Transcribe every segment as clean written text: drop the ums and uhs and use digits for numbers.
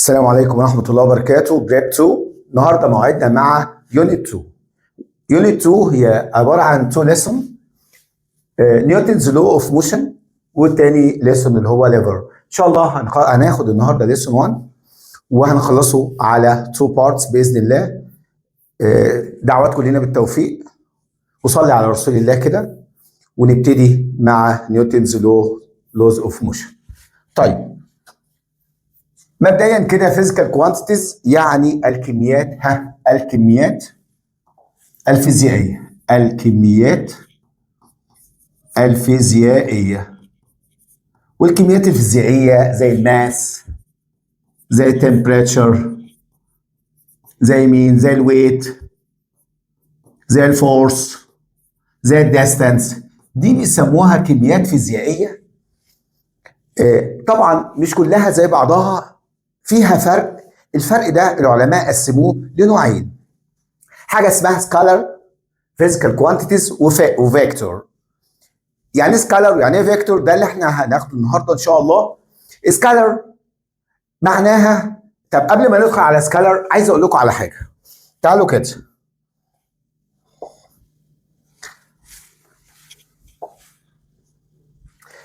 السلام عليكم ورحمة الله وبركاته. prep 2، النهارده موعدنا مع unit 2. unit 2 هي عبارة عن 2 lesson، Newton's law of motion والتاني lesson اللي هو lever. ان شاء الله هناخد النهارده lesson 1 وهنخلصه على 2 parts باذن الله. دعواتكم لنا بالتوفيق، وصلي على رسول الله كده ونبتدي مع Newton's laws of motion. طيب، مبدئيا كده physical quantities يعني الكميات، الكميات الفيزيائيه، الكميات الفيزيائيه. والكميات الفيزيائية زي ال mass، زي ال temperature، زي مين؟ زي ال weight، زي ال force، زي ال distance. دي بيسموها كميات فيزيائيه. طبعا مش كلها زي بعضها، فيها فرق. الفرق ده العلماء قسموه لنوعين، حاجة اسمها scalar physical quantities و vector. يعني ايه scalar؟ يعني ايه vector؟ ده اللي احنا هناخده النهارده ان شاء الله. scalar معناها، طب قبل ما ندخل على scalar عايز اقول لكم على حاجه. تعالوا كده،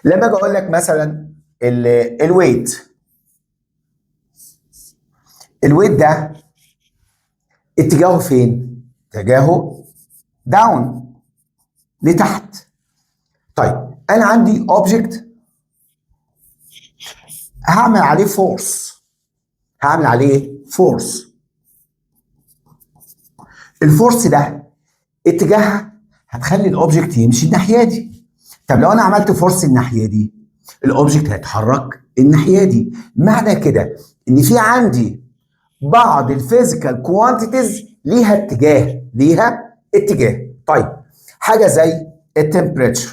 لما اجي اقول لك مثلا ال weight، ال weight ده اتجاهه فين؟ اتجاهه down، لتحت. طيب، انا عندي object هعمل عليه force، هعمل عليه force. ال force ده اتجاهها هتخلي ال object يمشي الناحية دي. طب لو انا عملت force الناحية دي، ال object هيتحرك الناحية دي. معنى كده ان في عندي بعض ال physical quantities ليها اتجاه، ليها اتجاه. طيب، حاجة زي ال temperature،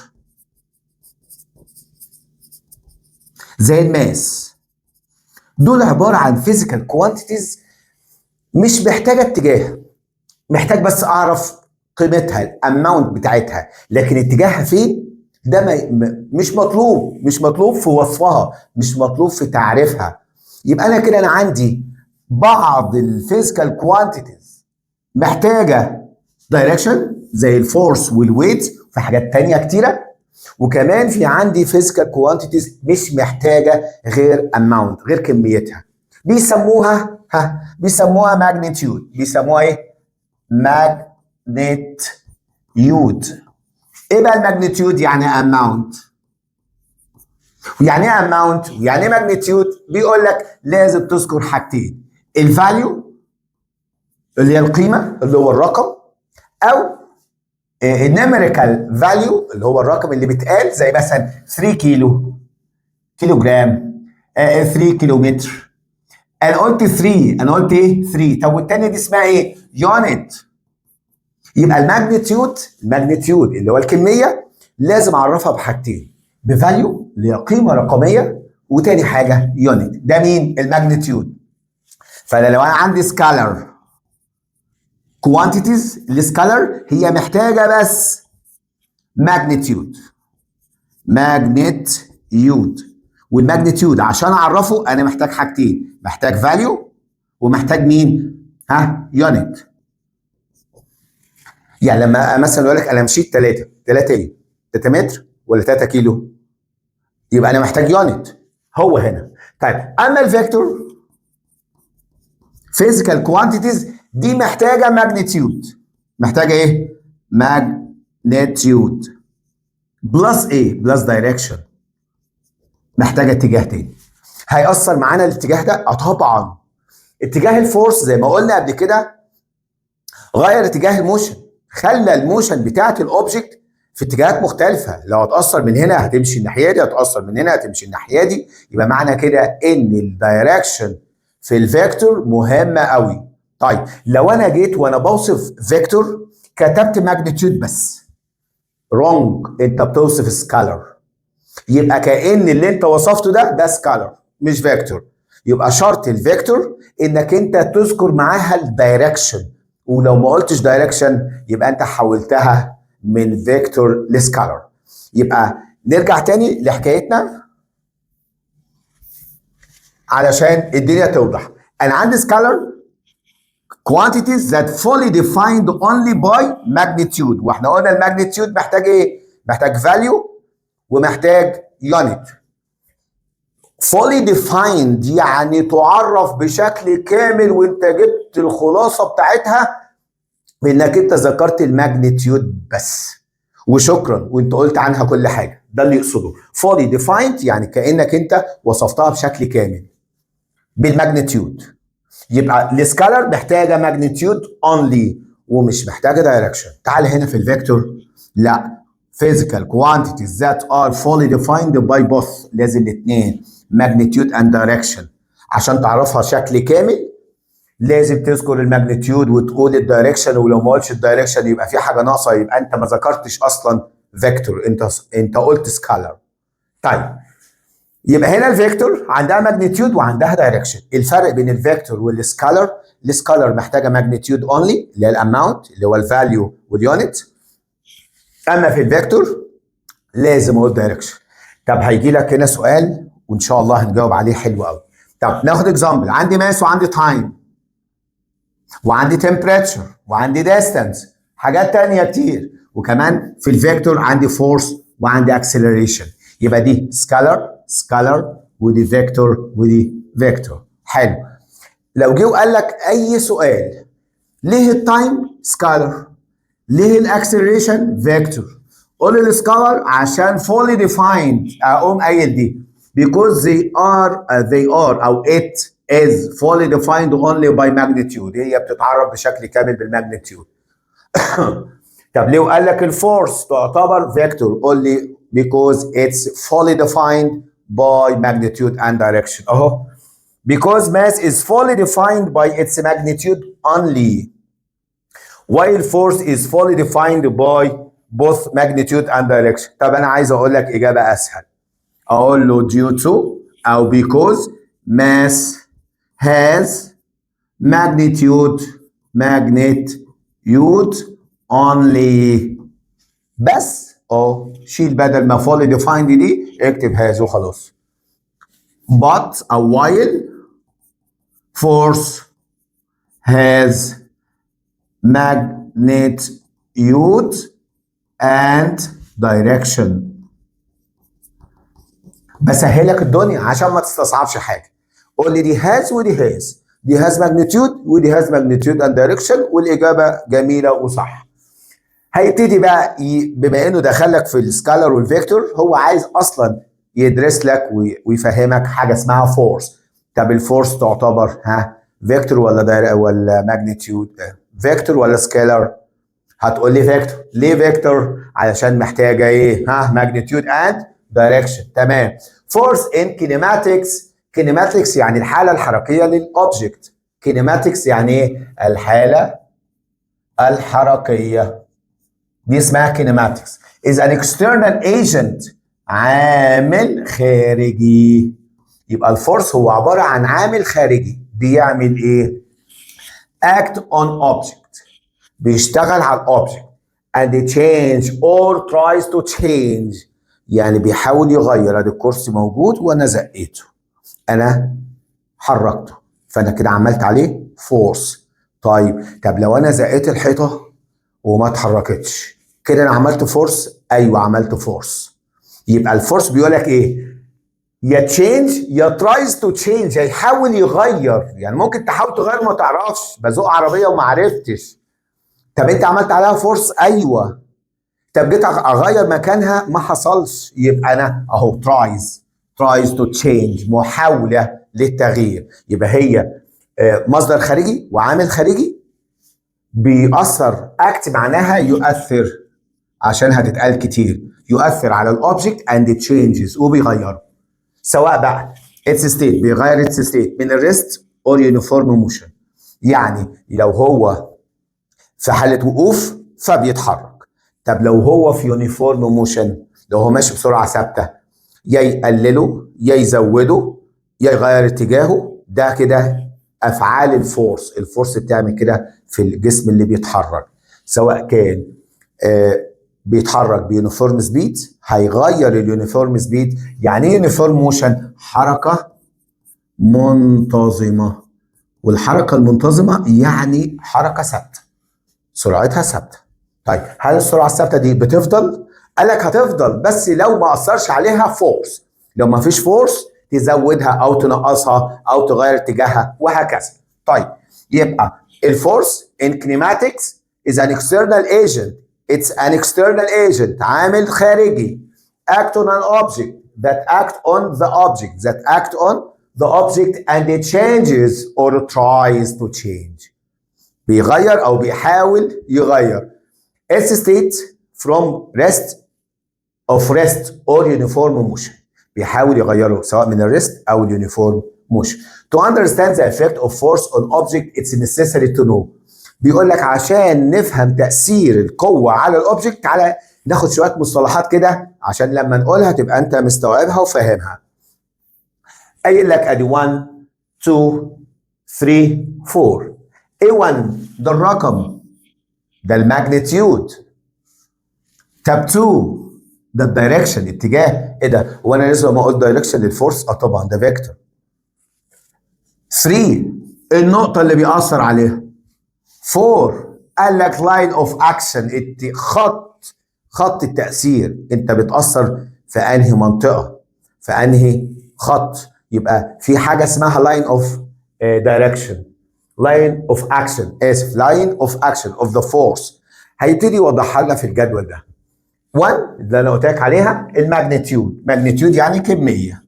زي ال mass، دول عبارة عن physical quantities مش محتاجه اتجاه، محتاج بس اعرف قيمتها، ال amount بتاعتها، لكن اتجاهها فين ده مش مطلوب، مش مطلوب في وصفها، مش مطلوب في تعريفها. يبقى انا كده انا عندي بعض ال physical quantities محتاجه direction زي ال force وال weight، في حاجات تانية كتيره، وكمان في عندي physical quantities مش محتاجه غير amount، غير كميتها. بيسموها بيسموها magnitude. بيسموها ايه؟ magnitude. ايه بقى ال magnitude؟ يعني amount. ويعني ايه amount؟ ويعني ايه magnitude؟ بيقول لك لازم تذكر حاجتين، ال value اللي هي القيمة اللي هو الرقم، او ال numerical value اللي هو الرقم اللي بيتقال، زي مثلا 3 كيلو، كيلو جرام، 3 كيلو متر. انا قلت 3، انا قلت ايه؟ 3. طب والثانية دي اسمها ايه؟ unit. يبقى ال magnitude، ال magnitude اللي هو الكميه، لازم اعرفها بحاجتين، ب value اللي هي قيمة رقميه، وتاني حاجة unit. ده مين؟ ال magnitude. فانا لو انا عندي scalar quantities، ال scalar هي محتاجه بس magnitude، magnitude. وال magnitude عشان اعرفه انا محتاج حاجتين، محتاج value ومحتاج مين؟ unit. يعني لما مثلا اقول لك انا مشيت 3، 3 ايه؟ 3 متر ولا 3 كيلو؟ يبقى انا محتاج unit هو هنا. طيب، اما ال vector physical quantities دي محتاجه magnitude، محتاجه ايه؟ magnitude plus ايه؟ plus direction، محتاجه اتجاه تاني. هيأثر معانا الاتجاه ده؟ اه طبعا. اتجاه ال force زي ما قلنا قبل كده غير اتجاه ال motion، خلى ال motion بتاعت ال object في اتجاهات مختلفة. لو هتأثر من هنا هتمشي الناحية دي، هتأثر من هنا هتمشي الناحية دي. يبقى معنى كده ان ال direction في ال vector مهمة قوي. طيب، لو انا جيت وانا بوصف vector كتبت magnitude بس، wrong، انت بتوصف scalar. يبقى كأن اللي انت وصفته ده scalar مش vector. يبقى شرط ال vector انك انت تذكر معاها ال direction، ولو ما قلتش direction يبقى انت حولتها من vector ل scalar. يبقى نرجع تاني لحكايتنا علشان الدنيا توضح. انا عندي scalar quantities that fully defined only by magnitude، واحنا قلنا ال magnitude محتاج ايه؟ محتاج value ومحتاج unit. fully defined يعني تعرف بشكل كامل، وانت جبت الخلاصة بتاعتها بانك انت ذكرت ال magnitude بس وشكرا، وانت قلت عنها كل حاجه. ده اللي يقصده fully defined، يعني كانك انت وصفتها بشكل كامل بال magnitude. يبقى ال scalar محتاجه magnitude only ومش محتاجه direction. تعال هنا في ال vector، لا، physical quantities that are fully defined by both، لازم الاثنين magnitude and direction. عشان تعرفها شكل كامل لازم تذكر ال magnitude وتقول ال direction، ولو ما قلتش ال direction يبقى في حاجة ناقصه، يبقى انت ما ذكرتش اصلا vector، انت قلت scalar. طيب، يبقى هنا ال vector عندها magnitude وعندها direction. الفرق بين ال vector وال scalar، ال scalar محتاجه magnitude only اللي هي ال amount اللي هو ال value وال unit، اما في ال vector لازم اقول direction. طب هيجي لك هنا سؤال وان شاء الله هنجاوب عليه حلو قوي. طب ناخد example، عندي mass وعندي time وعندي temperature وعندي distance، حاجات تانية كتير، وكمان في ال vector عندي force وعندي acceleration. يبقى دي scalar scalar ودي vector ودي vector. حلو. لو جه وقال لك اي سؤال، ليه ال time scalar، ليه ال acceleration vector؟ قول ال scalar عشان fully defined. اقوم قايل دي because they are او it is fully defined only by magnitude، هي بتتعرف بشكل كامل بال magnitude. طب ليه قال لك ال force تعتبر vector؟ قول لي because it's fully defined by magnitude and direction. اهو because mass is fully defined by its magnitude only while force is fully defined by both magnitude and direction. طب انا عايز اقول لك اجابه اسهل، اقول له due to او because mass has magnitude only بس. شيل بدل ما fully defined دي اكتب has وخلاص، but او while force has magnitude and direction. بسهلك الدنيا عشان ما تستصعبش حاجه. قول لي دي has ودي has، دي has magnitude ودي has magnitude and direction، والاجابة جميلة وصح. هيبتدي بقى بما انه دخلك في ال scalar وال vector، هو عايز اصلا يدرس لك ويفهمك حاجة اسمها force. طب ال force تعتبر ها vector ولا magnitude، vector ولا scalar؟ هتقول لي vector. ليه vector؟ علشان محتاجه ايه؟ ها، magnitude and direction. تمام. force in kinematics، kinematics يعني الحالة الحركية لل object. kinematics يعني ايه؟ الحالة الحركيه، دي اسمها kinematics. is an external agent، عامل خارجي. يبقى ال force هو عبارة عن عامل خارجي بيعمل ايه؟ act on object، بيشتغل على ال object and change or tries to change، يعني بيحاول يغير. ادي الكرسي موجود وانا زقيته، انا حركته، فانا كده عملت عليه force. طيب، طب لو انا زقيت الحيطة وما اتحركتش، كده انا عملت force؟ ايوه، عملت force. يبقى ال force بيقول لك ايه؟ يا change يا tries to change، يحاول يغير. يعني ممكن تحاول تغير ما تعرفش، بزق عربية وما عرفتش. طب انت عملت عليها force؟ ايوه. طب جيت اغير مكانها ما حصلش. يبقى انا اهو tries to change، محاولة للتغيير. يبقى هي مصدر خارجي وعامل خارجي بيأثر. act معناها يؤثر، عشان هتتقال كتير، يؤثر على ال object and changes، وبيغيره، سواء بقى its state، بيغير its state من ال rest or uniform motion. يعني لو هو في حاله وقوف فبيتحرك. طب لو هو في uniform motion، لو هو ماشي بسرعة ثابته، يا يقلله يا يزوده يا يغير اتجاهه. ده كده افعال ال force. ال force بتعمل كده في الجسم اللي بيتحرك، سواء كان بيتحرك ب uniform speed، هيغير ال uniform speed. يعني ايه uniform motion؟ حركة منتظمه. والحركة المنتظمه يعني حركة ثابته، سرعتها ثابته. طيب، هل السرعة الثابتة دي بتفضل؟ قال لك هتفضل، بس لو ما اثرش عليها force. لو ما فيش force تزودها او تنقصها او تغير اتجاهها وهكذا. طيب، يبقى ال force in kinematics is an external agent. It's an external agent، عامل خارجي، act on an object that act on the object that act on the object and it changes or tries to change، بيغير او بيحاول يغير، its state from rest of rest or uniform motion. بيحاول يغيره سواء من ال rest او ال uniform motion. To understand the effect of force on object, it's necessary to know، بيقول لك عشان نفهم تأثير القوة على ال object، تعالى ناخد شوية مصطلحات كده عشان لما نقولها تبقى انت مستوعبها وفاهمها. قايل لك ادي 1، 2، 3، 4. A1 ده الرقم، ده ال magnitude. طب 2 ده ال direction، اتجاه. ايه ده؟ وانا لسه ما قلت direction لل force؟ اه طبعا، ده vector. 3 النقطة اللي بيأثر عليها. 4 قال لك line of action، خط التأثير، انت بتأثر في انهي منطقة، في انهي خط. يبقى في حاجة اسمها line of direction، line of action، اسف، line of action of the force. هيبتدي يوضحها لنا في الجدول ده. 1 اللي انا قلت لك عليها ال magnitude. magnitude يعني كميه،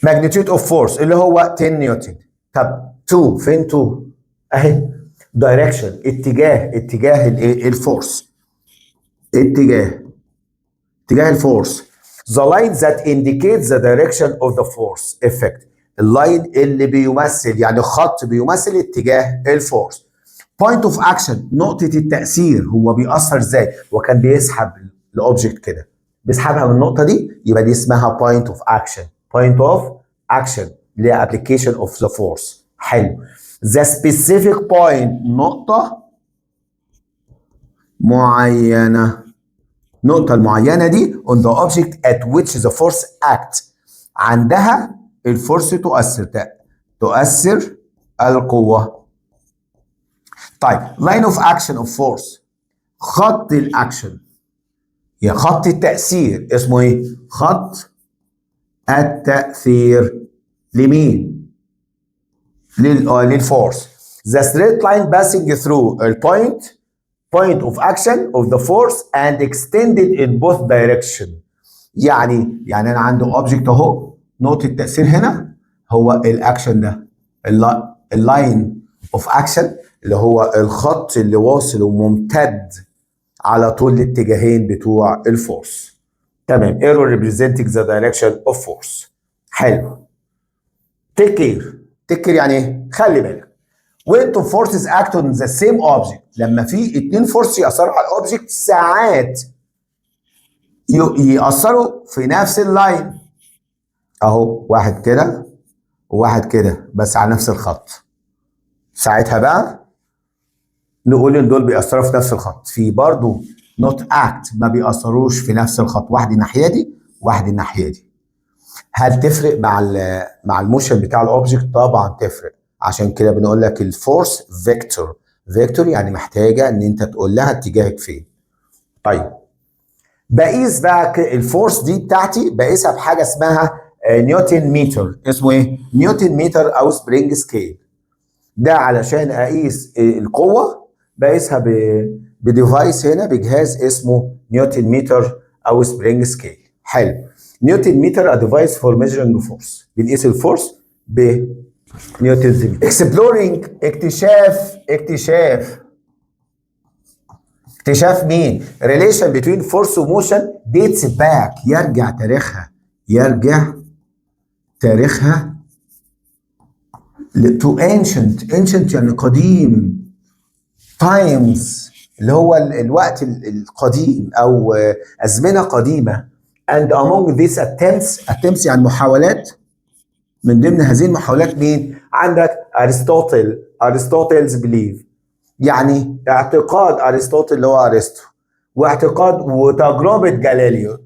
magnitude of force اللي هو 10 نيوتن. طب 2 فين؟ 2 اهي، direction، اتجاه، اتجاه الايه؟ ال force، اتجاه ال force، the line that indicates the direction of the force effect. ال line اللي بيمثل، يعني خط بيمثل اتجاه ال force. point of action، نقطة التأثير، هو بيأثر ازاي؟ وكان بيسحب ال object كده، بيسحبها من النقطة دي، يبقى دي اسمها point of action. point of action اللي هي application of the force. حلو. the specific point، نقطة معينة، النقطة المعينة دي on the object at which the force act، عندها ال force تؤثر، تؤثر القوة. طيب، line of action of force، خط الاكشن، يا خط التأثير، اسمه ايه؟ خط التأثير لمين؟ لل force. the straight line passing through a point of action of the force and extended in both direction. يعني انا عندي object اهو، نقطة التأثير هنا هو الاكشن ده، ال line of action اللي هو الخط اللي واصل وممتد على طول الاتجاهين بتوع ال force. تمام. arrow representing the direction of force. حلو. take care. take care يعني ايه؟ خلي بالك. when two forces act on the same object، لما في اتنين force يأثروا على ال object، ساعات يأثروا في نفس ال line. اهو، واحد كده وواحد كده بس على نفس الخط. ساعتها بقى نقول ان دول بيأثروا في نفس الخط. في برضو not act، ما بيأثروش في نفس الخط، واحد الناحية دي، واحد الناحية دي. هل تفرق مع ال motion بتاع ال object؟ طبعا تفرق. عشان كده بنقول لك ال force vector. vector يعني محتاجه ان انت تقول لها اتجاهك فين. طيب، بقيس بقى ال force دي بتاعتي، بقيسها بحاجة اسمها newton meter. اسمه ايه؟ newton meter او spring scale. ده علشان اقيس القوه، بقيسها ب device هنا، بجهاز اسمه newton meter او spring scale. حلو. newton meter، a device for measuring force. بنقيس ال force ب newton. exploring، اكتشاف، اكتشاف مين؟ relation between force و motion dates back، يرجع تاريخها، يرجع تاريخها to ancient. ancient يعني قديم، times اللي هو الوقت القديم او ازمنة قديمه. and among these attempts، attempts يعني محاولات، من ضمن هذه المحاولات مين؟ عندك ارسطوطل، Aristotle's belief، يعني اعتقاد ارسطوطل اللي هو ارسطو، واعتقاد وتجربه جاليليو.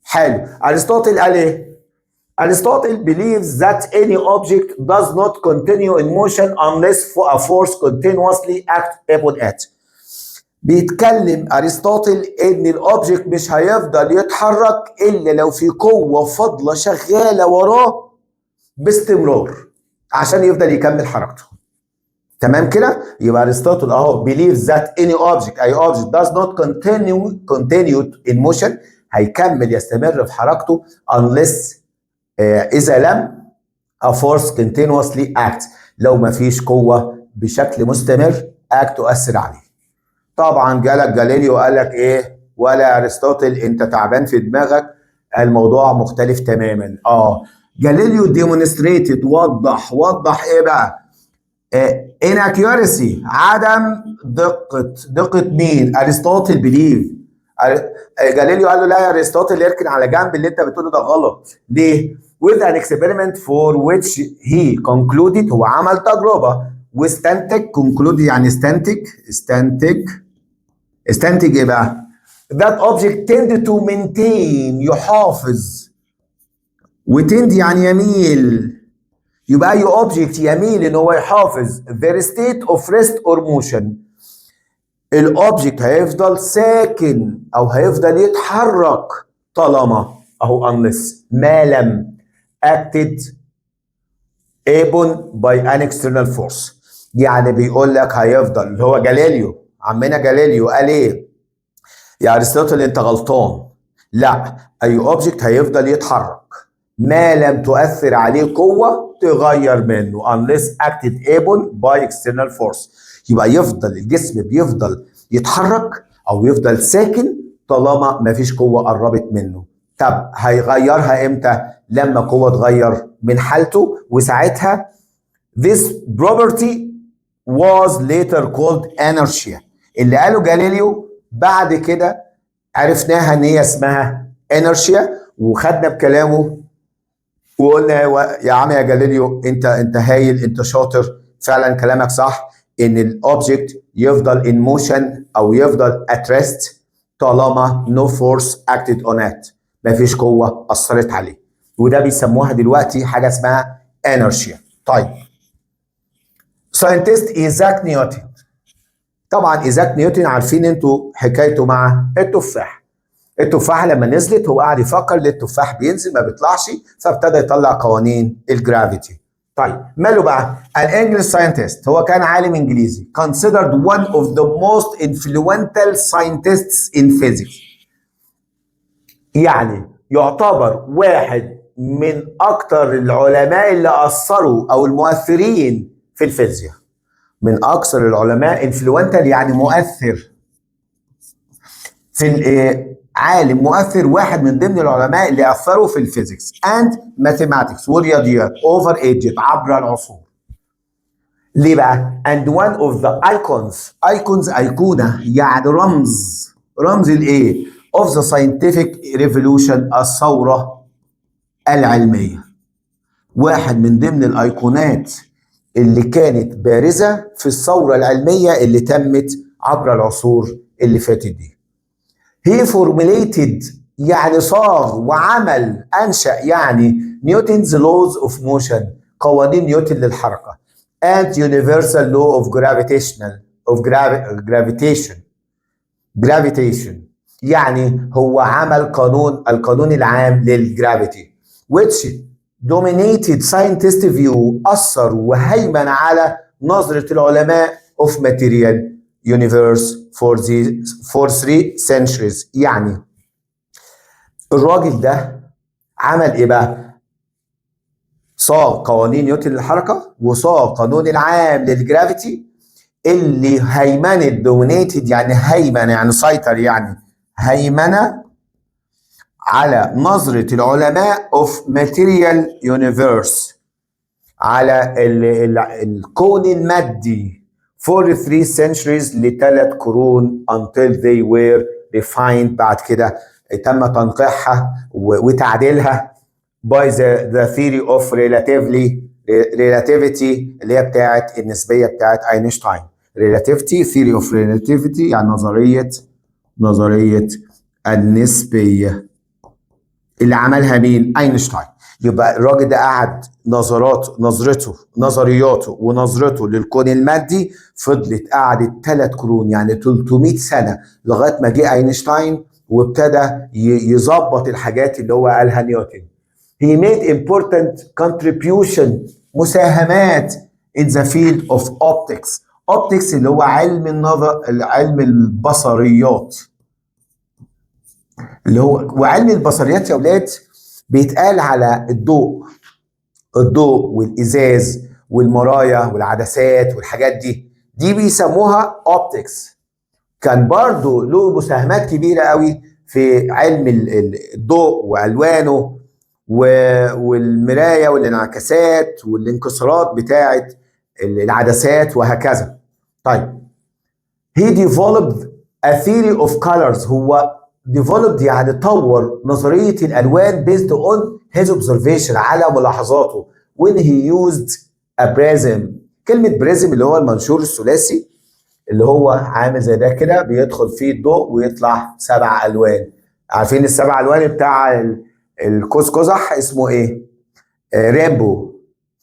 حلو. ارسطوطل قال ايه؟ Aristotle believes that any object does not continue in motion unless a force continuously act upon it. بيتكلم ارسطاطل ان ال object مش هيفضل يتحرك الا لو في قوة فاضلة شغالة وراه باستمرار عشان يفضل يكمل حركته. تمام كده؟ يبقى ارسطاطل اهو believes that any object، اي object، does not continue in motion، هيكمل يستمر في حركته unless اذا لم a force continuously act، لو ما فيش قوة بشكل مستمر act تؤثر عليه. طبعا جالك جاليليو قال لك ايه؟ ولا ارسطاطل انت تعبان في دماغك، الموضوع مختلف تماما. جاليليو demonstrated، وضح، وضح ايه بقى؟ Inaccuracy، عدم دقة، دقة مين؟ ارسطاطل belief. جاليليو قال له لا يا ارسطاطل، اركن على جنب، اللي انت بتقوله ده غلط. ليه؟ with an experiment for which he concluded، هو عمل تجربة واستنتج، concluded يعني استنتج، استنتج، استنتج ايه بقى؟ that object tend to maintain، يحافظ، و tend يعني يميل، يبقى اي object يميل ان هو يحافظ their state of rest or motion، ال object هيفضل ساكن او هيفضل يتحرك طالما اهو unless، ما لم acted upon by an external force. يعني بيقول لك هيفضل، اللي هو جاليليو، عمنا جاليليو قال ايه؟ يا ارسطوطل انت غلطان، لا، اي object هيفضل يتحرك ما لم تؤثر عليه قوة تغير منه، unless acted upon by external force. يبقى يفضل الجسم بيفضل يتحرك او يفضل ساكن طالما ما فيش قوة قربت منه. طب هيغيرها امتى؟ لما قوة تغير من حالته، وساعتها this property was later called inertia. اللي قاله جاليليو بعد كده عرفناها ان هي اسمها inertia، وخدنا بكلامه وقلنا يا عم يا جاليليو انت هايل، انت شاطر فعلا، كلامك صح، ان ال object يفضل in motion او يفضل at rest طالما no force acted on it، مفيش قوة اثرت عليه، وده بيسموها دلوقتي حاجة اسمها inertia. طيب، scientist ايزاك نيوتن. طبعا ايزاك نيوتن عارفين انتوا حكايته مع التفاح. التفاحة لما نزلت هو قاعد يفكر ليه التفاح بينزل ما بيطلعش، فابتدى يطلع قوانين ال gravity. طيب ماله بقى؟ An English scientist، هو كان عالم انجليزي، considered one of the most influential scientists in physics، يعني يعتبر واحد من اكتر العلماء اللي اثروا او المؤثرين في الفيزياء، من اكثر العلماء، influential يعني مؤثر في عالم مؤثر، واحد من ضمن العلماء اللي اثروا في ال physics and mathematics والرياضيات over ages، عبر العصور. ليه بقى؟ and one of the icons، icons ايقونة يعني رمز، رمز الايه؟ of the scientific revolution، الثورة العلميه. واحد من ضمن الايقونات اللي كانت بارزة في الثورة العلمية اللي تمت عبر العصور اللي فاتت دي. He formulated يعني صاغ وعمل، انشا يعني Newton's laws of motion، قوانين نيوتن للحركه، and universal law of gravitational of gravitation، gravitation يعني هو عمل قانون، القانون العام لل gravity، which dominated scientist view، أثر وهيمن على نظرة العلماء of material universe for 3 centuries. يعني الراجل ده عمل ايه بقى؟ صاغ قوانين نيوتن للحركة وصاغ قانون العام لل gravity اللي هيمنت، dominated يعني هيمن، يعني سيطر، يعني هيمنة على نظرة العلماء of material universe، على ال ال الكون المادي، for 3 centuries، ل3 قرون، until they were refined، بعد كده تم تنقيحها وتعديلها by the theory of relativity اللي هي بتاعت النسبية بتاعت اينشتاين. relativity، theory of relativity، يعني نظرية النسبية اللي عملها مين؟ اينشتاين. يبقى الراجل ده قعد نظرات نظرته نظرياته ونظرته للكون المادي فضلت قعدت 3 قرون، يعني 300 سنه، لغاية ما جه اينشتاين وابتدى يظبط الحاجات اللي هو قالها نيوتن. He made important contribution، مساهمات، in the field of optics. optics اللي هو علم النظر، علم البصريات، اللي هو وعلم البصريات يا اولاد بيتقال على الضوء، الضوء والازاز والمرايا والعدسات والحاجات دي، دي بيسموها optics. كان برضو له مساهمات كبيرة قوي في علم الضوء والوانه والمرايه والانعكاسات والانكسارات بتاعه العدسات وهكذا. طيب، he developed a theory of colors. هو developed يعني طور نظرية الألوان based on his observation، على ملاحظاته، when he used a prism. كلمة prism اللي هو المنشور الثلاثي، اللي هو عامل زي ده كده، بيدخل فيه الضوء ويطلع سبع ألوان. عارفين السبع ألوان بتاع القوس قزح اسمه ايه؟ Rainbow.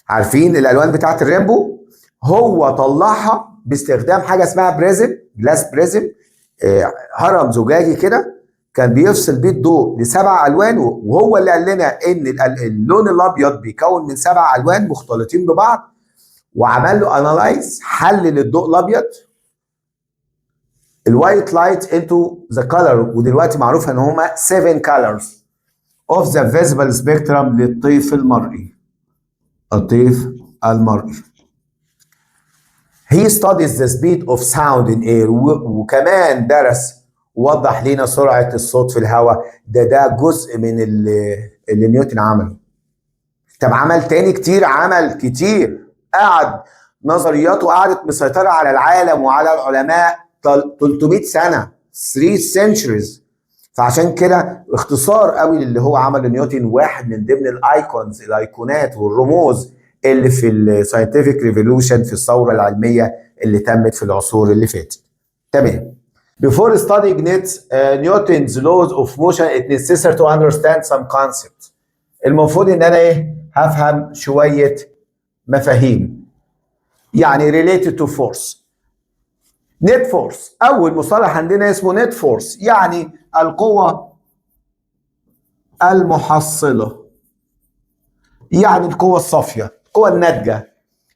عارفين الألوان بتاعت ال rainbow؟ هو طلعها باستخدام حاجة اسمها prism، glass prism، هرم زجاجي كده كان بيفصل بيه الضوء لسبع الوان. وهو اللي قال لنا ان اللون الابيض بيكون من سبع الوان مختلطين ببعض، وعمل له analyze، حلل الضوء الابيض، ال white light into the color، ودلوقتي معروف ان هما 7 colors of the visible spectrum للطيف المرئي، الطيف المرئي. He studies the speed of sound in air. وكمان درس ووضح لنا سرعة الصوت في الهواء. ده جزء من اللي نيوتن عمله. طب عمل تاني كتير، عمل كتير. قعد نظرياته قعدت مسيطرة على العالم وعلى العلماء 300 سنة، 3 centuries. فعشان كده اختصار قوي للي هو عمله نيوتن، واحد من ضمن ال icons، الايقونات والرموز اللي في ال scientific revolution، في الثورة العلمية اللي تمت في العصور اللي فاتت. تمام. Before studying Newton's laws of motion، it necessary to understand some concepts. المفروض ان انا ايه؟ هفهم شوية مفاهيم يعني related to force. net force، اول مصطلح عندنا اسمه net force، يعني القوة المحصلة، يعني القوة الصافية، القوة الناتجة،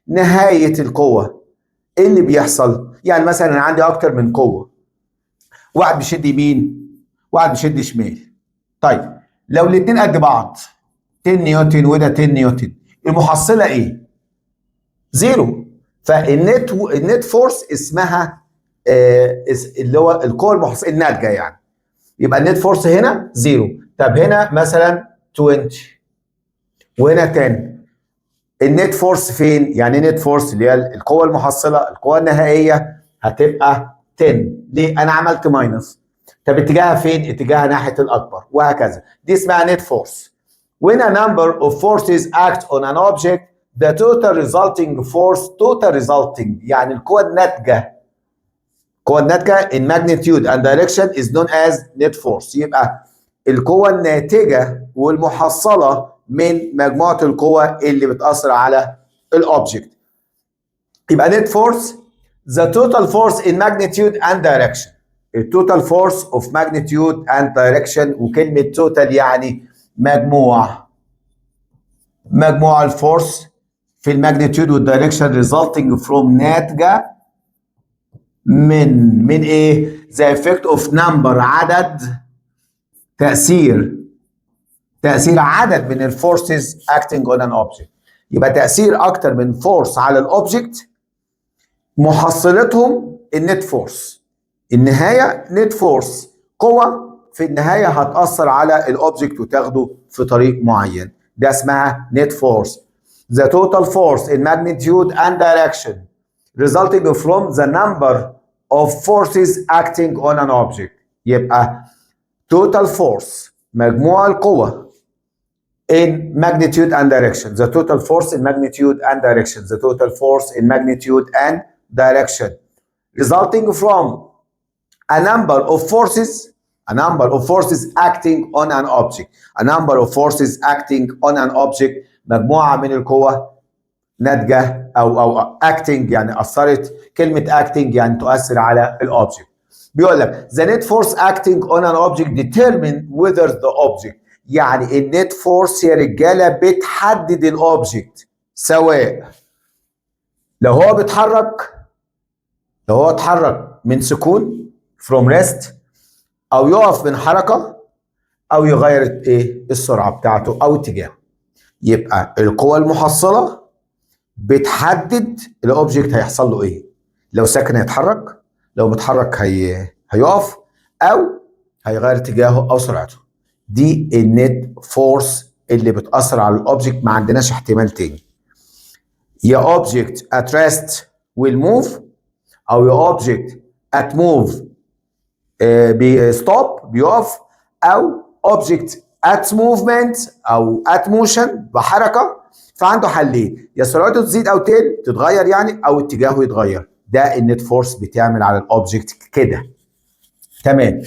نهاية القوة. ايه اللي بيحصل؟ يعني مثلا انا عندي اكتر من قوة، واحد بيشد يمين، واحد بيشد شمال. طيب، لو الاتنين قد بعض، 10 نيوتن وده 10 نيوتن، المحصلة ايه؟ zero. فال net ال net force اسمها اللي هو القوة المحصلة الناتجة يعني. يبقى ال net force هنا zero. طب هنا مثلا 20 وهنا 10، ال net force فين؟ يعني net force اللي هي القوة المحصلة، القوة النهائية، هتبقى 10. ليه؟ انا عملت minus. طب اتجاهها فين؟ اتجاهها ناحية الاكبر وهكذا. دي اسمها net force. When a number of forces act on an object، the total resulting force، total resulting يعني القوة الناتجة، القوة الناتجة in magnitude and direction is known as net force. يبقى القوة الناتجة والمحصلة من مجموعة القوى اللي بتأثر على ال object. يبقى net force، the total force in magnitude and direction، ال total force of magnitude and direction. وكلمة total يعني مجموع، مجموع ال force في ال magnitude وال direction، resulting from، ناتجة من ايه؟ the effect of number، عدد، تأثير عدد من ال forces acting on an object. يبقى تأثير أكتر من force على ال object، محصلتهم ال net force. النهاية net force، قوة في النهاية هتأثر على ال object وتاخده في طريق معين، ده اسمها net force، the total force in magnitude and direction resulting from the number of forces acting on an object. يبقى total force، مجموع القوة in magnitude and direction، the total force in magnitude and direction، the total force in magnitude and direction resulting from a number of forces. a number of forces acting on an object، a number of forces acting on an object، مجموعة من القوى ناتجة او acting، يعني اثرت. كلمة acting يعني تؤثر على ال object. بيقول لك the net force acting on an object determine whether the object، يعني ال net force يا رجاله بتحدد ال object، سواء لو هو بيتحرك، لو هو اتحرك من سكون from rest، او يقف من حركه، او يغير ايه؟ السرعة بتاعته او اتجاهه. يبقى القوى المحصلة بتحدد ال object هيحصل له ايه، لو ساكن هيتحرك، لو متحرك هيقف، او هيغير اتجاهه او سرعته. دي ال net force اللي بتاثر على ال object. ما عندناش احتمال تاني، يا object at rest will move، او يا object at move بي stop بيقف، او object at movement او at motion بحركه. فعنده حلين، يا سرعته تزيد او تقل، تتغير يعني، او اتجاهه يتغير. ده ال net force بتعمل على ال object كده. تمام.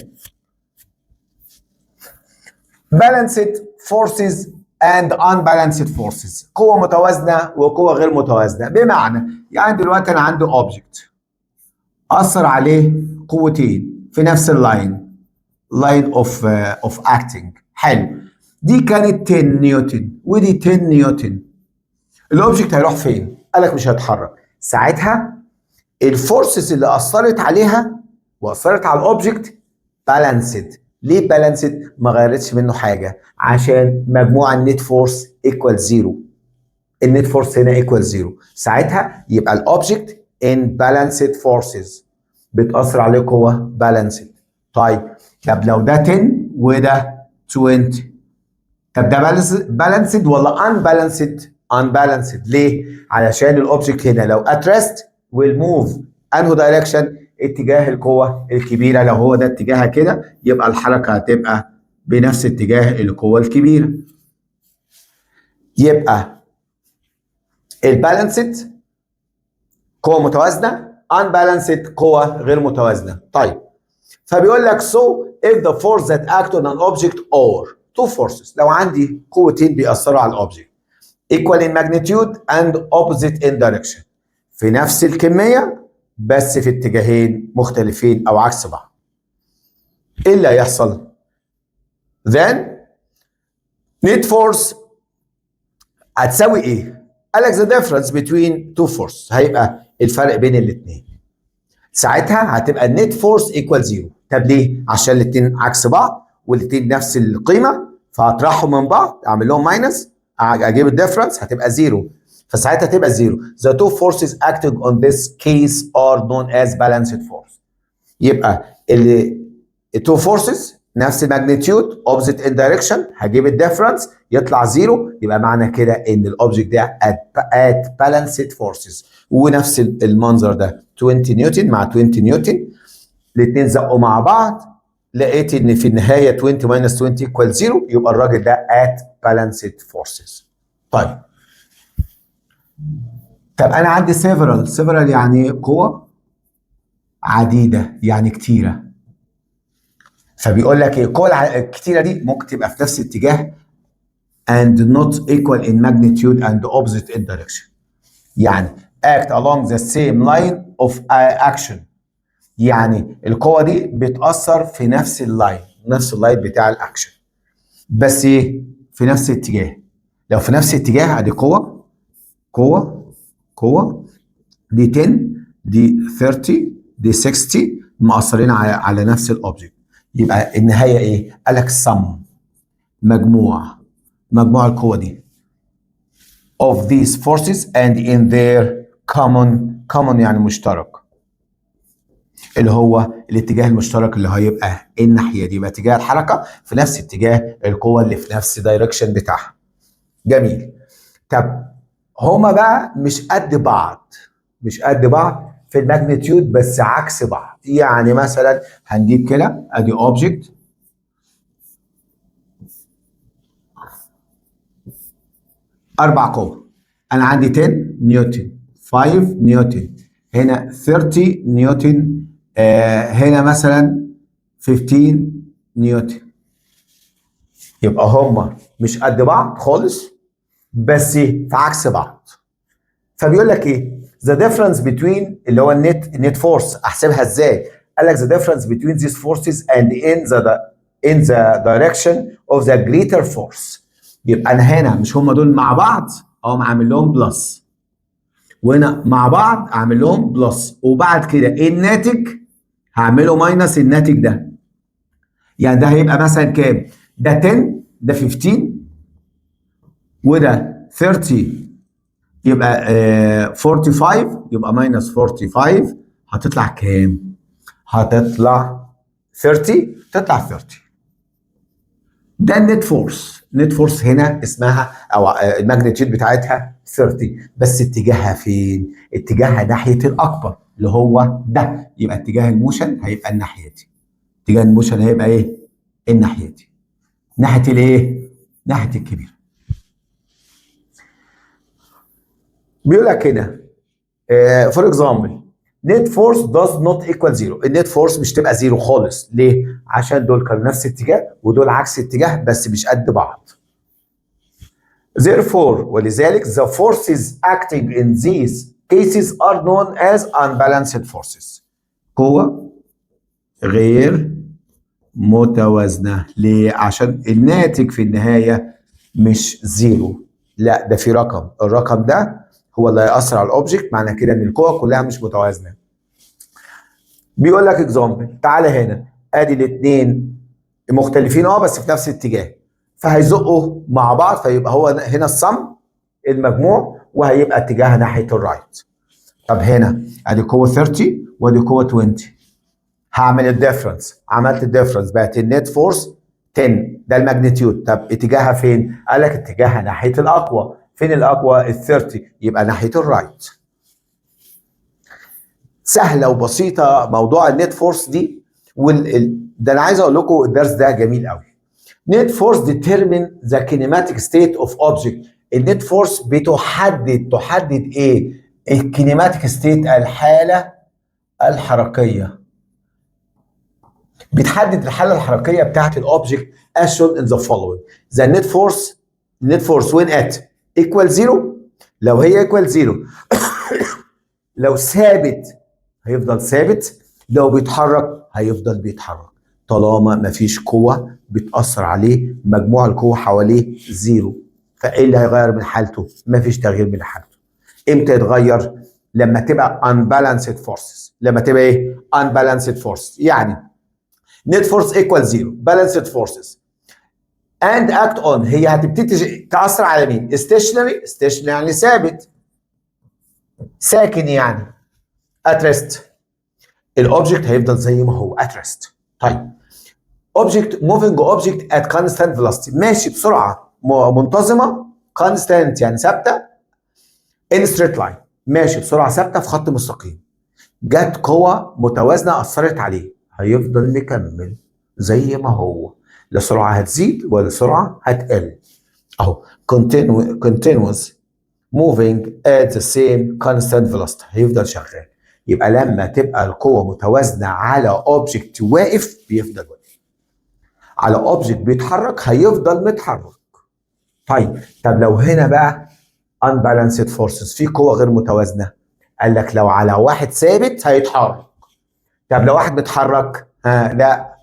balanced forces and unbalanced forces، قوة متوازنة وقوة غير متوازنة. بمعنى يعني دلوقتي أنا عندي object أثر عليه قوتين في نفس ال line، line of acting. حلو. دي كانت 10 نيوتن ودي 10 نيوتن. ال object هيروح فين؟ قال لك مش هيتحرك. ساعتها ال forces اللي اثرت عليها واثرت على ال object balanced. ليه balanced؟ ما غيرتش منه حاجه، عشان مجموع ال net force equal zero. ال net force هنا equal zero. ساعتها يبقى ال object in balanced forces، بتاثر عليه قوة balanced. طيب، طب لو ده 10 وده 20، طب ده balanced ولا unbalanced؟ unbalanced. ليه؟ علشان ال object هنا لو at rest will move انه direction؟ اتجاه القوة الكبيره. لو هو ده اتجاهها كده، يبقى الحركة هتبقى بنفس اتجاه القوة الكبيره. يبقى ال balanced قوة متوازنه، unbalanced قوة غير متوازنه. طيب، فبيقول لك so if the force that act on an object or two forces، لو عندي قوتين بيأثروا على ال object equal in magnitude and opposite in direction، في نفس الكمية بس في اتجاهين مختلفين او عكس بعض، ايه اللي هيحصل؟ then net force هتساوي ايه؟ قال لك the difference between two forces، هيبقى الفرق بين الاثنين. ساعتها هتبقى ال net force equal zero. طب ليه؟ عشان الاثنين عكس بعض والاثنين نفس القيمه، فهطرحهم من بعض، اعمل لهم minus، اجيب ال difference، هتبقى zero. فساعتها تبقى zero. The two forces acting on this case are known as balanced force. يبقى اللي two forces نفس ال magnitude opposite in direction، هجيب ال difference يطلع zero، يبقى معنى كده ان ال object ده at balanced forces. ونفس المنظر ده، 20 نيوتن مع 20 نيوتن، الاثنين زقوا مع بعض، لقيت ان في النهاية 20 minus 20 equal 0، يبقى الراجل ده at balanced forces. طيب، طب انا عندي several، several يعني قوة عديده، يعني كتيره. فبيقول لك ايه؟ القوة الكتيرة دي ممكن تبقى في نفس الاتجاه and not equal in magnitude and opposite in direction، يعني act along the same line of action، يعني القوة دي بتأثر في نفس ال line، نفس ال line بتاع الاكشن، بس ايه؟ في نفس الاتجاه. لو في نفس الاتجاه، ادي قوة، قوة، قوة، دي 10، دي 30، دي 60، مأثرين على نفس ال object، يبقى النهاية ايه؟ قال لك sum، مجموع القوة دي of these forces and in their common، common يعني مشترك، اللي هو الاتجاه المشترك اللي هيبقى الناحية دي، يبقى اتجاه الحركة في نفس اتجاه القوة اللي في نفس direction بتاعها. جميل. طب هما بقى مش قد بعض، مش قد بعض في ال magnitude بس عكس بعض. يعني مثلا هنجيب كده، ادي object، اربع قوى، انا عندي 10 نيوتن، 5 نيوتن، هنا 30 نيوتن، هنا مثلا 15 نيوتن. يبقى هما مش قد بعض خالص، بس في عكس بعض. فبيقول لك ايه؟ the difference between، اللي هو ال net force، احسبها ازاي؟ قال لك the difference between these forces and in the direction of the greater force. يبقى انا هنا مش هما دول مع بعض، اقوم عامل لهم plus، وهنا مع بعض اعمل لهم plus، وبعد كده الناتج هعمله minus الناتج ده. يعني ده هيبقى مثلا كام؟ ده 10، ده 15، وده 30، يبقى 45. يبقى minus 45 هتطلع كام؟ هتطلع 30، تطلع 30. ده ال net force. net force هنا اسمها او ال magnitude بتاعتها 30، بس اتجاهها فين؟ اتجاهها ناحية الاكبر اللي هو ده. يبقى اتجاه ال motion هيبقى الناحية دي. اتجاه ال motion هيبقى ايه؟ الناحية دي. ناحية الايه؟ ناحية الكبير. بيقول لك هنا for example، net force does not equal zero. ال net force مش تبقى zero خالص. ليه؟ عشان دول كانوا نفس اتجاه ودول عكس اتجاه، بس مش قد بعض. therefore، ولذلك، the forces acting in these cases are known as unbalanced forces، قوة غير متوازنة. ليه؟ عشان الناتج في النهاية مش zero، لا، ده في رقم، الرقم ده هو اللي هيأثر على ال object. معنى كده ان القوة كلها مش متوازنة. بيقول لك example، تعالى هنا، ادي الاثنين مختلفين بس في نفس الاتجاه، فهيزقوا مع بعض، فيبقى هو هنا السم المجموع وهيبقى اتجاهها ناحية ال right. طب هنا ادي قوة 30 وادي قوة 20، هعمل ال difference. عملت ال difference، بقت ال net force 10، ده ال magnitude. طب اتجاهها فين؟ قال لك اتجاهها ناحية الاقوى. فين الاقوى؟ ال 30، يبقى ناحية ال right. سهلة وبسيطة موضوع ال net force دي. ده انا عايز اقول لكم الدرس ده جميل قوي. net force determine the kinematic state of object. ال net force بتحدد، تحدد ايه؟ ال kinematic state، الحالة الحركيه. بتحدد الحالة الحركية بتاعت ال object as shown in the following: the net force when at equal zero، لو هي equal zero، لو ثابت هيفضل ثابت، لو بيتحرك هيفضل بيتحرك، طالما مفيش قوة بتأثر عليه، مجموع القوة حواليه zero، فايه اللي هيغير من حالته؟ مفيش تغيير من حالته. امتى يتغير؟ لما تبقى unbalanced forces. لما تبقى ايه؟ unbalanced forces. يعني net force equal zero، balanced forces and act on، هي هتبتدي تأثر على مين؟ stationary. stationary يعني ثابت، ساكن، يعني at rest. ال object هيفضل زي ما هو at rest. طيب، object moving object at constant velocity، ماشي بسرعة منتظمه، constant يعني ثابته، in straight line، ماشي بسرعة ثابتة في خط مستقيم، جت قوة متوازنة اثرت عليه، هيفضل مكمل زي ما هو، لا سرعة هتزيد ولا سرعة هتقل. اهو continuous moving at the same constant velocity، هيفضل شغال. يبقى لما تبقى القوة متوازنة على object واقف بيفضل واقف، على object بيتحرك هيفضل متحرك. طيب، طب لو هنا بقى unbalanced forces، في قوة غير متوازنة، قال لك لو على واحد ثابت هيتحرك. طب لو واحد بيتحرك؟ ها، لا،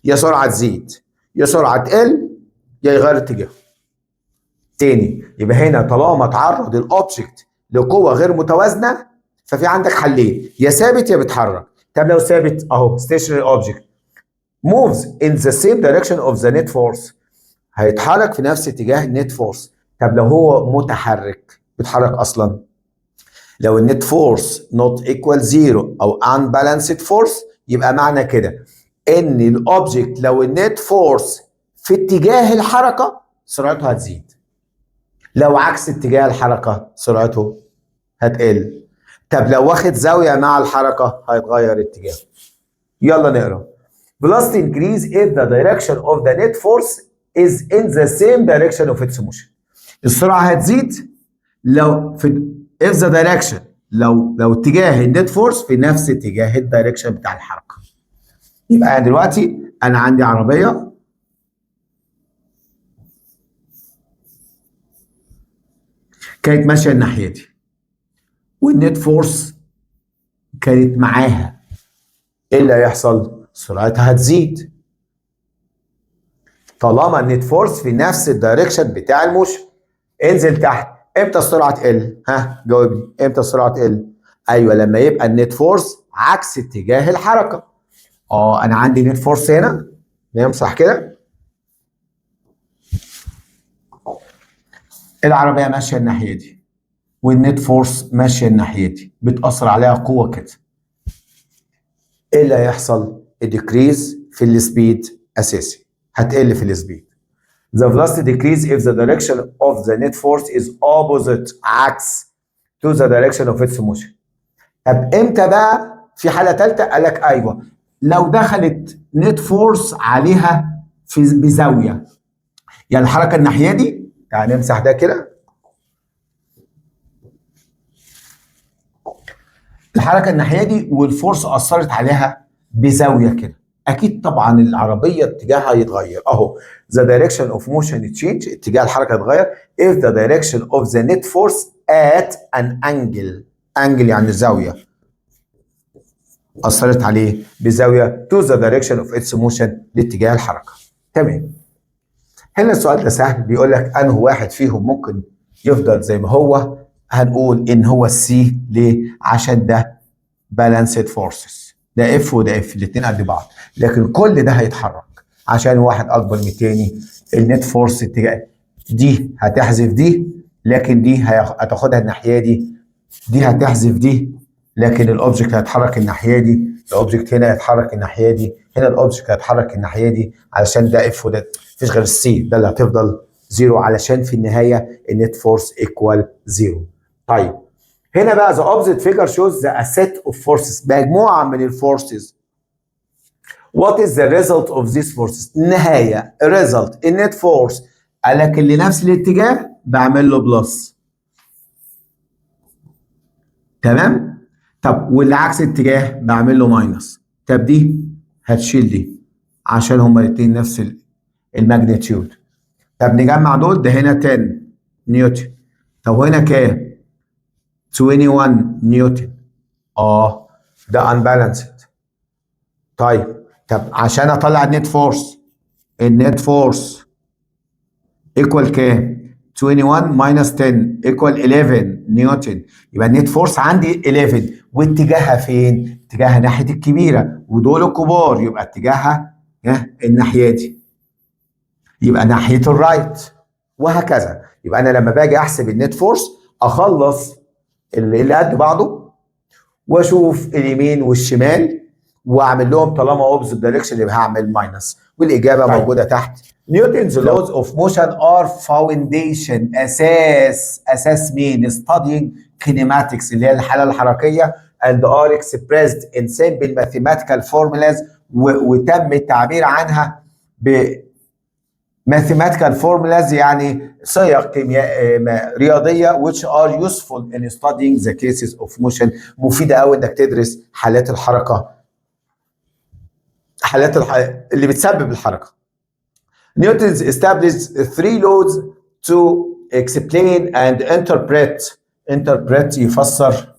يا سرعة تزيد يا سرعة تقل يا يغير اتجاهه تاني. يبقى هنا طالما تعرض ال object لقوة غير متوازنة، ففي عندك حلين: يا ثابت يا بيتحرك. طب لو ثابت، اهو stationary object moves in the same direction of the net force، هيتحرك في نفس اتجاه ال net force. طب لو هو متحرك، بيتحرك اصلا، لو ال net force not equal zero او unbalanced force، يبقى معنى كده ان ال object لو ال net force في اتجاه الحركة سرعته هتزيد، لو عكس اتجاه الحركة سرعته هتقل. طب لو واخد زاوية مع الحركة هيتغير اتجاهه. يلا نقرا: velocity increase if the direction of the net force is in the same direction of its motion. السرعة هتزيد لو في if the direction، لو اتجاه ال net force في نفس اتجاه ال direction بتاع الحركه. يبقى دلوقتي انا عندي عربية كانت ماشية الناحية دي وال net force كانت معاها، ايه اللي هيحصل؟ سرعتها هتزيد طالما ال net force في نفس ال direction بتاع ال motion. انزل تحت، امتى السرعة تقل؟ ها جاوبني، امتى السرعة تقل؟ ايوه لما يبقى ال net force عكس اتجاه الحركة. انا عندي net force هنا، نمسح كده، العربية ماشية الناحية دي وال net force ماشية الناحية دي، بتاثر عليها قوة كده. ايه اللي هيحصل؟ ال decrease في ال speed اساسي، هتقل في ال speed. The velocity decrease if the direction of the net force is opposite، عكس to the direction of its motion. طب امتى بقى في حاله ثالثة؟ قال لك ايوه لو دخلت net force عليها في بزاوية، يعني الحركة الناحية دي، يعني نمسح ده كده، الحركة الناحية دي وال force اثرت عليها بزاوية كده، اكيد طبعا العربية اتجاهها يتغير. اهو the direction of motion change، اتجاه الحركة يتغير if the direction of the net force at an angle، angle يعني زاوية، اثرت عليه بزاوية to the direction of its motion، لاتجاه الحركة. تمام. هنا السؤال ده سهل، بيقول لك انه واحد فيهم ممكن يفضل زي ما هو، هنقول ان هو ال C. ليه؟ عشان ده balanced forces، ده F وده F الاثنين قد بعض، لكن كل ده هيتحرك عشان واحد اكبر من الثاني. ال net force اتجاه دي هتحذف دي، لكن دي هتاخدها الناحية دي، دي هتحذف دي، لكن ال object هيتحرك الناحية دي، ال object هنا هيتحرك الناحية دي، هنا ال object هيتحرك الناحية دي، علشان ده F وده، مفيش غير ال C ده اللي هتفضل zero، علشان في النهاية ال net force equal zero. طيب هنا بقى the opposite figure shows the set of forces، مجموعة من ال forces. What is the result of these forces؟ النهاية result ال net force، قال لك اللي نفس الاتجاه بعمل له plus. تمام؟ طب واللي عكس الاتجاه بعمل له minus. طب دي هتشيل دي عشان هما الاثنين نفس ال magnitude. طب نجمع دول، ده هنا 10 نيوتن، طب وهنا كام؟ 21 نيوتن. ده unbalanced. طيب طب عشان اطلع ال net force، ال net force equal كام؟ 21 minus 10 equal 11 نيوتن. يبقى ال net force عندي 11، واتجاهها فين؟ اتجاهها ناحية الكبيرة، ودول الكبار، يبقى اتجاهها الناحية دي، يبقى ناحية ال right، وهكذا. يبقى انا لما باجي احسب ال net force اخلص اللي قد بعضه واشوف اليمين والشمال واعمل لهم طالما opposite direction يبقى هعمل minus، والاجابة طيب. موجودة تحت. Newton's laws of motion are foundation، اساس مين؟ studying kinematics اللي هي الحالة الحركية، and are expressed in simple mathematical formulas، وتم التعبير عنها ب mathematical formulas، يعني صيغ كيمياء رياضية which are useful in studying the cases of motion، مفيدة قوي انك تدرس حالات الحركة، حالات اللي بتسبب الحركة. Newton's established three laws to explain and interpret يفسر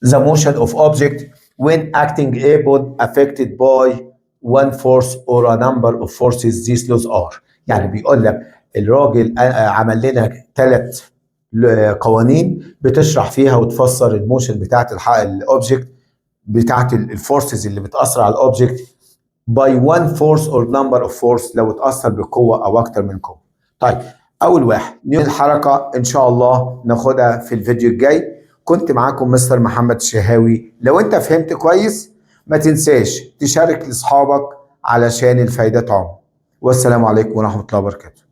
the motion of object when acting upon affected by one force or a number of forces. these laws are، يعني بيقول لك الراجل عمل لنا 3 قوانين بتشرح فيها وتفسر ال motion بتاعت ال object، بتاعت ال forces اللي بتاثر على ال object by one force or number of force، لو اتاثر بقوة او اكتر من قوة. طيب اول واحد الحركة ان شاء الله ناخدها في الفيديو الجاي. كنت معاكم مستر محمد الشهاوي. لو انت فهمت كويس ما تنساش تشارك لاصحابك علشان الفايدة تعم. والسلام عليكم ورحمة الله وبركاته.